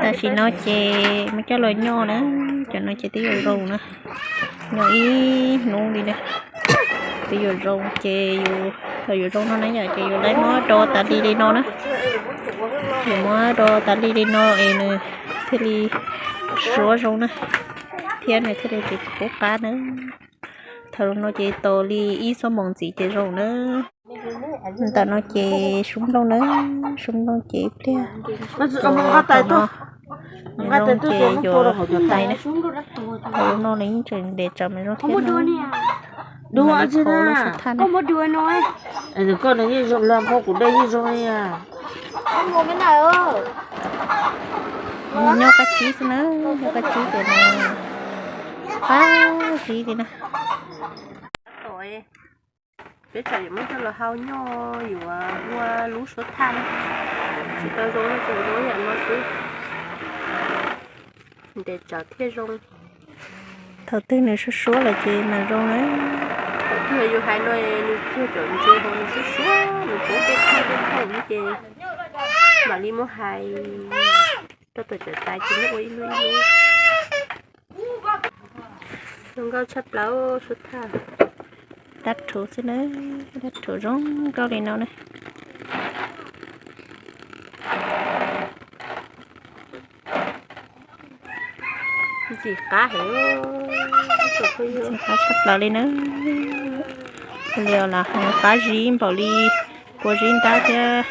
Tam sim no ces muab coj los nyoj na, cov no ces twb yuav zoo na, nyoj ib hnub li na, twb yuav zoo ces yus, thaum yuav zoo no na yom, ces yus lawv muab do tas li li no na, yus muab do tas li li no es nws thiaj li suab zoo na, thiab nws thiaj li tsis khub qab na. Thaum no ces tos li ib xuab moos ntxiv ces zoo na. Ntawm no ces sub nplooj na, sub nplooj ces ib pliag, zoo ces yuav tais na. Thaum no nws yeej tseem ntev tsawv mas zoo thiab na. Dua li qhov lub sub thaj na. Nyob kab tsib xwb na, nyob kab tsib ces nws qab zib li na. Peb tsam yuav muab coj los hau nyoj yuav ua lub suab thaj na. Tsis tau zoo no ces zoo yam no xwb. Ntev tsawv thiaj zoo. Thaum twg nws suab suab lawm ces mas zoo na. Thaum twg yus hais no nws cuag cov ntses ho nws suab suab nws pov tej thaj tej thaj ces mam li muab hais rau tom cov tais ces muab ua ib lub ib lub. Zoo nkauj tshaj plaws suab thaj. Dab rhuv xwb na, dab rhuv zoo nkauj li no na. Ntxim qab heev, ntxim qab tshaj plaws li na. Li lam hais qab zib npaum li kua zib ntab thiab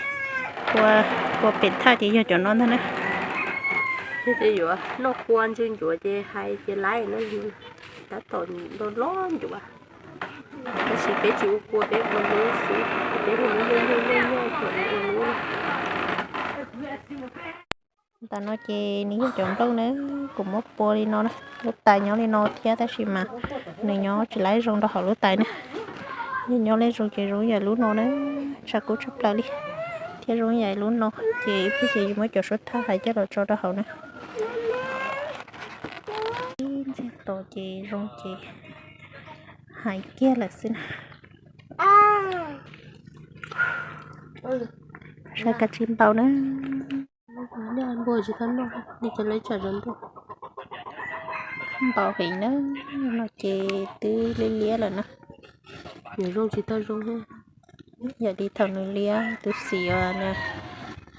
kua pem thaj ces yog cov no ntag na. Ces yuav noj kua ntsw ncuav ces hais ces laib no, tab tom loj loj ncuav. Tab sis peb tsis ua kua, peb ua lub xwb, peb ua lub nyuaj nyuaj nyuaj nyuaj kom nws ua lub. Ntawm no ces nws yog cov nplooj na, kuv muab pua li no na, lub tais nyob li no thiab tab sis mas nws nyob tsis laib zoo rau hauv lub tais na. Yog nyob laib zoo ces zoo yam lub no na, tshav kub tshaj plaws li, thiab zoo yam lub no. Ces ib pliag ces yus muab cov suab thaj hais coj los tso rau hauv na. Ib ntxiag tos ces zoo ces hais kiag lawm xwb na. Saib kab tsib npau na. Npua tsis tau noj, nws cov lawv tsam zov npua. Npau heev na, no ces twb liab liab lawm na. Yuav zoo tsis tau zoo thiab. Yam li thaum nws liab tus xim uas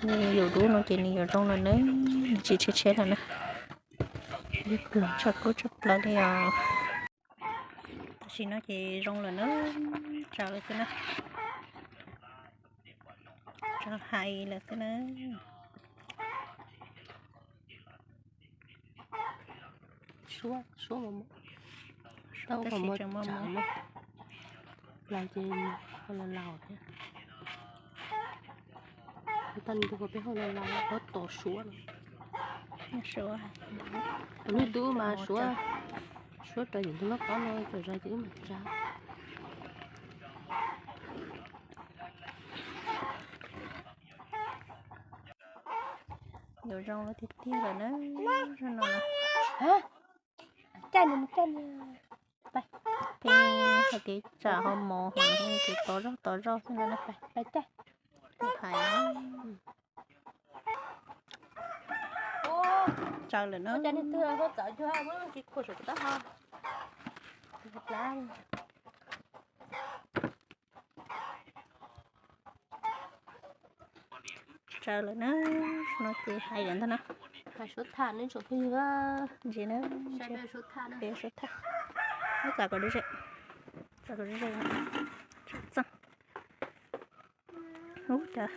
nws yuav dub no ces nws yuav zoo lawm na, nws tsis tshiab tshiab lawm na. Tshav kub tshaj plaws li os. Tam sim no ces zoo lawm na, tsaws lawm xwb na. Tsaws hais lawm xwb na. Suab, suab mas, tab sis tseem muaj muaj plaws ces ho laus laus thiab. Tag ntu peb ho laus laus, peb tos suab no. Suab, tus hlwb dub mas suab, suab rau yus ntug lub qab no tsom zais ces wb mam tsa. Yuav zoo tiag tiag lawm na, zoo no. Peb hais tias tsam ho mos heev ces tov zog tov zog xwb no na. Hais tsaws lawm na. Tsaws lawm na, no ces hais lawm ntag na. Hais suab thaj ne tsoom phooj ywg. Ntsia na, peb suab thaj, muab txav kom ze, txav kom ze, txav txeej. Ub, cas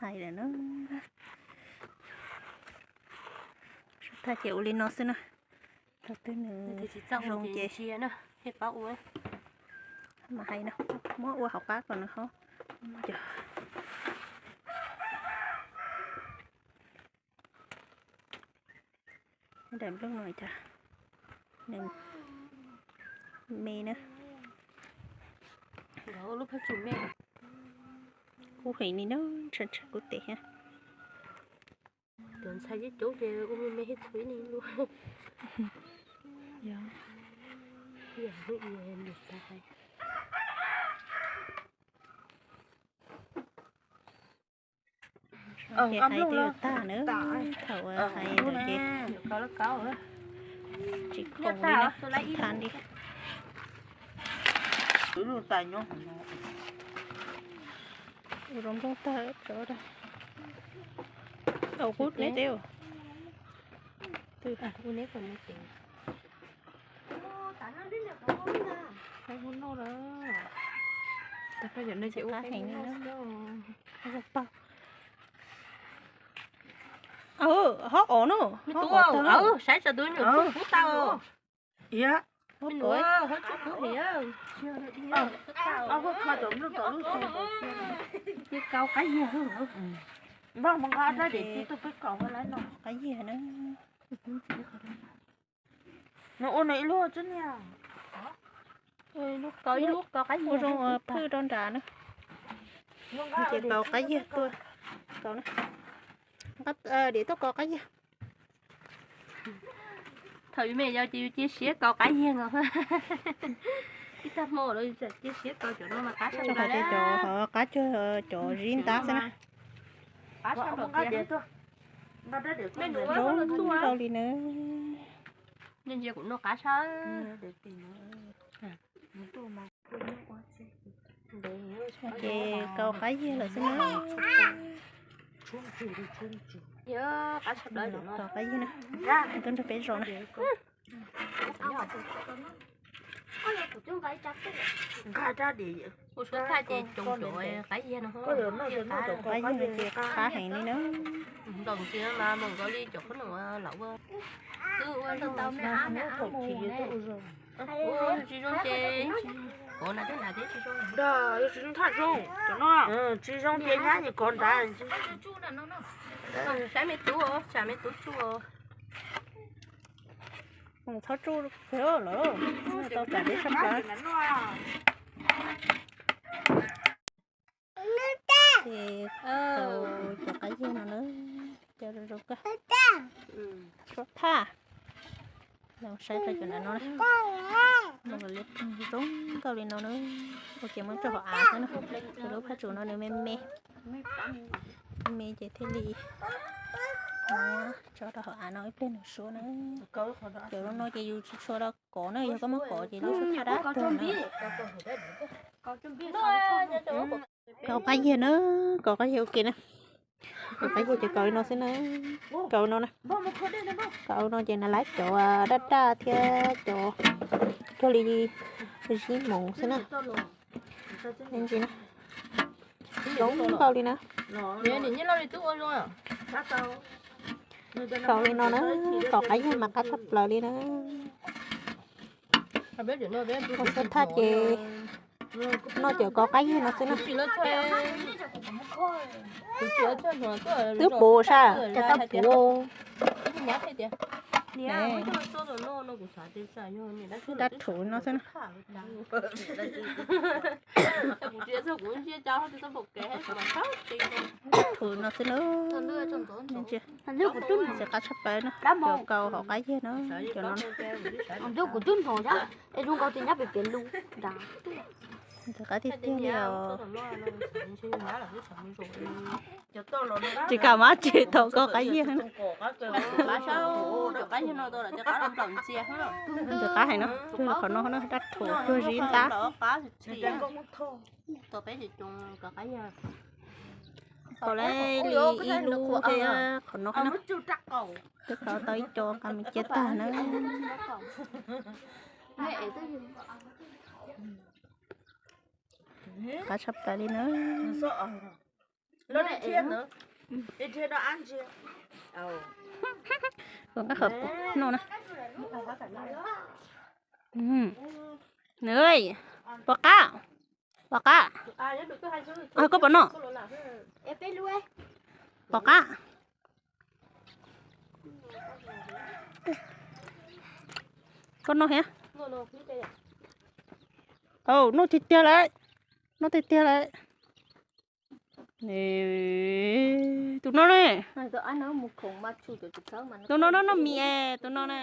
hais lawm na. Suab thaj ces ua li no xwb na. Thaum twg nws zoo ces mam hais no, muab ua hauv qab kom nws ho. Daim nplooj no cas nws me na. Kub heev li na, tshee tshee kub tes thiab. Cov ntxhais coob coob ces ua me me thiab txhua ib neeg luaj. Yog, yog hnub ib niam tais hais. Ces hais twb yuav tag na, thaum hais ntawd ces tsis khoom li na, tsis tham li. Ua zoo nplooj tag tso da. Au, kub neb twb. Hov os no, saib tso tus nyuam kub tau. Kau qab yiag, npaj mus nqa rab diav tuaj peb kaus no. Qab yiag na. Nws ua nws ib lub tsob niag, ua zoo phwj rau nrad na. Ces kau qab yiag tuaj, kau na, diav tuaj kau qab yiag. Thaum yus me yau ces yus cia siab kau qab yiag no. Ib tag hmo los cia siab kau cov no mas qab tshaj plaws. Cov qab cuag cov zib ntab xwb na. Zoo nkauj li na. Nej ntsia kuv noj qab tshaj. Ces kau qab yiag lawm xwb na. Kau qab yiag na, koj nrog peb zos na. Ua suab thaj ces coom cov qab yiag no, qab yiag no ces qab heev li na. Ntaus ntxiv mas ntaus nkaus li cov qhob noom lawm ua. Twb ua li ntau me av me av mus ne. Ua tsis zoo ces kov nrad thiab nrad thiab tsis zoo. Yog tsis zoo thaj zoo cov no, tsis zoo ces nyab nim kov nrad. Saib me tub, tsam me tub tsuj. Txhob tsuj lawm, tau tsam deb sab plaws. Ces tau cov qab yiag no na, cov zoo zoo kawg. Suab thaj, saib rau cov nram no na, zoo nkauj li no na, ua ces muab tso hauv av xwb na. Ces lub phaj tsum no nws me me, me ces thiaj li tso rau hauv av no ib pliag nws suab na. Cov no ces yus tsis tshua rau kov na, yog koj muab kov ces lub suab thaj dab tuag na. Kau qab yiag na, kau qab yiag ua ke na. Kau qab yiag ces kau li no xwb na. Kau no na. Kau no ces nws lab cov daj daj thiab cov cuag li zib moos xwb na. Ntsis na, zoo nkauj li na. Kau li no na, kau qab yiag mas qab tshaj plaws li na. Ua suab thaj ces noj cov kau qab yiag no xwb na. Twb puv sab, cas tau puv. Dab rhuv no xwb na. Dab rhuv no xwb na. Ntxim qab tshaj plaws na, cov kau hauv qab yiag na, cov no. Ntxim qab tiag tiag li os. Tsis kam mab tsis tau kau qab yiag. Ntxim qab heev no, qhov no na dab rhuv cuag zib ntab. Kau li ib lub thiab qhov no na. Twb kau tau ib co qab me cia tag na. Qab tshaj plaws li na. Ua nqaj qhov no na. Nws, pom qab, pom qab. Koj pom no, pom qab. Koj noj thiab. Au, noj tiag tiag lawm, noj tiag tiag lawm. Tus no ne, tus no noj mis, tus no na.